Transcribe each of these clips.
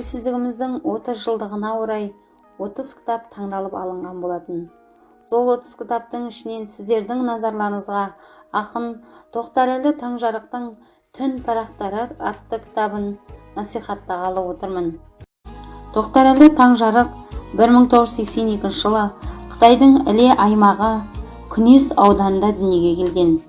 Тәуелсіздігіміздің 30 жылдығына орай 30 кітап таңдалып алынған болатын. Сол 30 кітаптың ішінен сіздердің назарларыңызға ақын Тоқтарәлі Таңжарықтың «Түн парақтары» атты кітабын насихаттағалы отырмын. Тоқтарәлі Таңжарық 1982 жылы Қытайдың Іле аймағы Күнес ауданында дүниеге келген.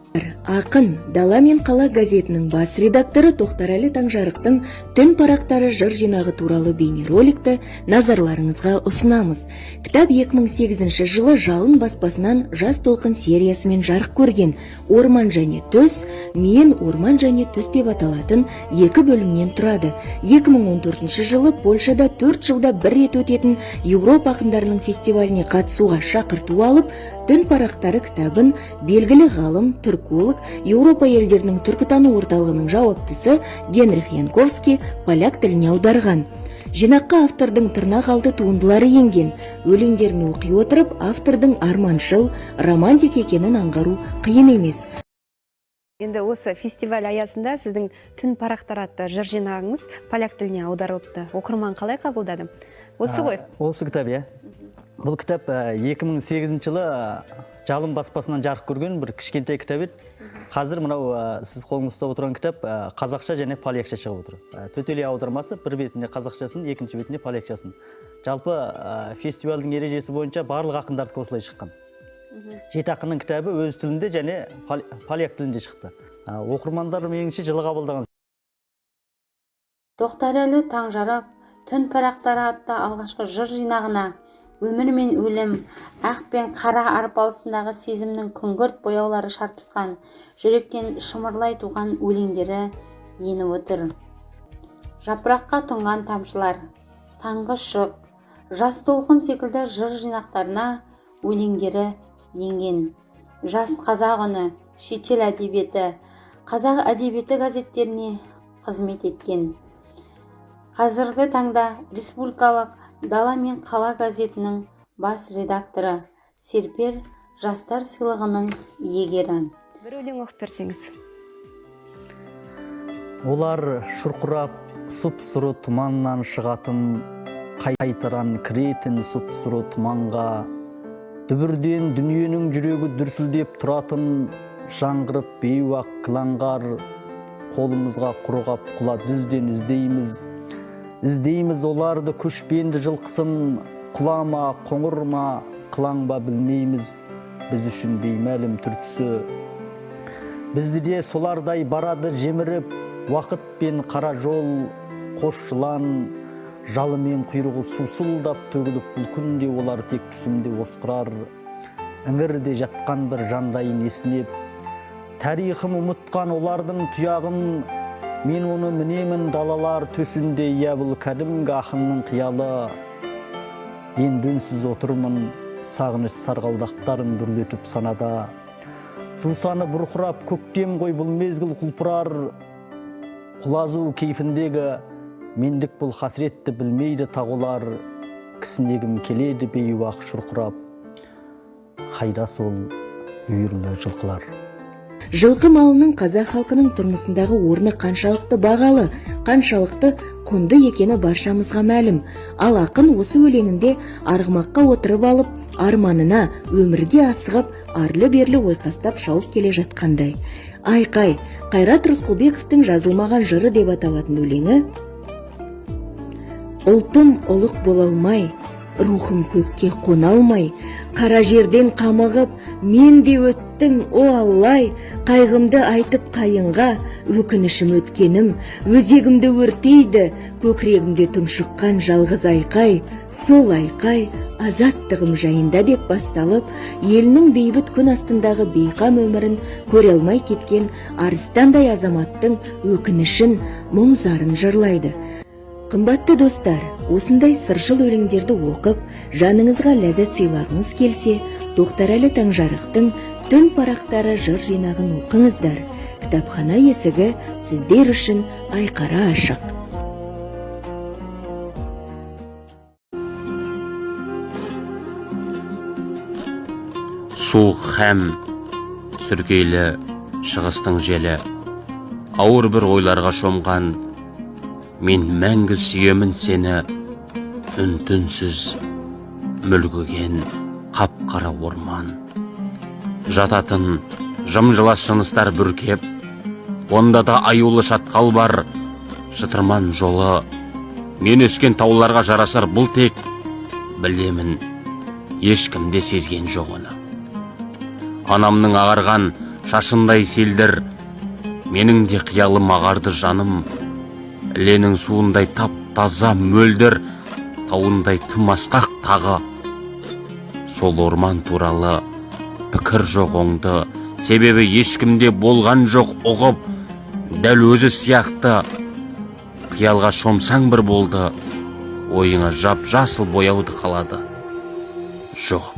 Ақын, «Дала мен қала» газетінің бас редакторы Тоқтарәлі Таңжарықтың «Түн парақтары» жыр жинағы туралы бейнероликті назарларыңызға ұсынамыз. Кітап 2008 жылы «Жалын» баспасынан «Жас толқын» сериясымен жарық көрген. «Орман және түс» мен «Орман және түс» деп аталатын екі бөлімнен тұрады. 2014 жылы Польшада 4 жылда бір рет өтетін Еуропа ақындарының фестиваліне қатысуға шақырту алып, «Түн парақтары» кітабын белгілі ғалым, түрколог, Еуропа елдерінің түркітану орталығының жауаптысы Генрих Янковский поляк тіліне аударған. Жинаққа автордың тырнақ алды туындылары енген. Өлеңдерін оқи отырып, автордың арманшыл, романтик екенін аңғару қиын емес. Енді осы фестиваль аясында сіздің «Түн парақтары» атты жыр жинағыңыз поляк тіліне аударылыпты. Оқырман қалай қабылдады? Осы ғой. Осы кітап, иә. Бұл кітап 2008 жылы «Жалын» баспасынан жарық көрген бір кішкентай кітап еді. Қазір мынау сіз қолыңызда ұстап отырған кітап қазақша және полякша шығып отыр. Төтелей аудармасы: бір бетінде қазақшасын, екінші бетінде полякшасын. Жалпы фестивальдің ережесі бойынша барлық ақындардікі осылай шыққан. Жеті ақынның кітабы өз тілінде және поляк тілінде шықты. Оқырмандар меніңше жылы қабылдаған. Тоқтарәлі Таңжарық «Түн парақтары» атты алғашқы жыр жинағына өмір мен өлім, ақ пен қара арпалысындағы сезімнің күңгірт бояулары шарпысқан жүректен шымырлай туған өлеңдері еніп отыр. «Жапыраққа тұнған тамшылар», «Таңғы шық», «Жас толқын» секілді жыр жинақтарына өлеңдері енген. «Жас қазақ үні», «Шетел әдебиеті», «Қазақ әдебиеті» газеттеріне қызмет еткен. Қазіргі таңда республикалық «Дала мен қала» газетінің бас редакторы, «Серпер» жастар сыйлығының иегері. Бір өлең оқып берсеңіз. Олар шұрқырап сұп-сұры тұманнан шығатын, қайтадан кіретін сұп-сұры тұманға. Дүбірден дүниенің жүрегі дүрсілдеп тұратын, жаңғырып бейуақ кілаңғар, қолымызға құрғап құла дүзден іздейміз. Іздейміз оларды, көшпенді жылқысын, құла ма, қоңыр ма, қылаң ба, білмейміз, біз үшін беймәлім түр түсі. Бізді де солардай барады жеміріп уақыт пен қара жол, қос жылан жалы мен құйрығы сусылдап төгіліп. Бұл күнде олар тек түсімде осқырар, іңірде жатқан бір жандайын есінеп. Тарихым ұмытқан олардың тұяғын, мен оны мінемін далалар төсінде. Иә, бұл кәдімгі ақынның қиялы. Енді үнсіз отырмын, сағыныш сарғалдақтарын дүрлетіп санада. Жусаны бұрқырап көктем ғой, бұл мезгіл құлпырар құлазу кейпіндегі мендік бұл қасіретті білмейді тағы олар. Кісінегім келеді бейуақ шұрқырап, қайда сол үйірлі жылқылар? Жылқы малының қазақ халқының тұрмысындағы орны қаншалықты бағалы, қаншалықты құнды екені баршамызға мәлім. Ал ақын осы өлеңінде арғымаққа отырып алып, арманына, өмірге асығып, арлы-берлі ойқастап шауып келе жатқандай. Айқай Қайрат Рысқұлбековтің «Жазылмаған жыры» деп аталатын өлеңі: Ұлтым ұлық бола алмай, рухым көкке қона алмай, қара жерден қамығып мен де өттім, о Аллай. Қайғымды айтып қайынға, өкінішім өткенім өзегімді өртейді, көкірегімде тұншыққан жалғыз айқай, сол айқай азаттығым жайында деп басталып, елінің бейбіт күн астындағы бейқам өмірін көре алмай кеткен арыстандай азаматтың өкінішін, мұң зарын жырлайды. Қымбатты достар, осындай сыршыл өлеңдерді оқып, жаныңызға ләззат сыйлағыңыз келсе, Тоқтарәлі Таңжарықтың «Түн парақтары» жыр жинағын оқыңыздар. Кітапхана есігі сіздер үшін айқара ашық. Суық һәм сүркейлі шығыстың желі ауыр бір ойларға шомған Мен мәңгі сүйемін сені, үн түнсіз мүлгіген қап қара орман. Жататын жым жылас жыныстар бүркеп, онда да аюлы шатқал бар, шытырман жолы. Мен өскен тауларға жарасар бұл тек, білемін, ешкім де сезген жоқ оны. Анамның ағарған шашындай селдір, менің де қиялым ағарды, жаным. Іленің суындай тап таза мөлдір, тауындай тым асқақ тағы. Сол орман туралы пікір жоқ оңды, себебі ешкімде болған жоқ ұғып, дәл өзі сияқты. Қиялға шомсаң бір болды, ойыңа жап жасыл бояуды қалады. Жоқ.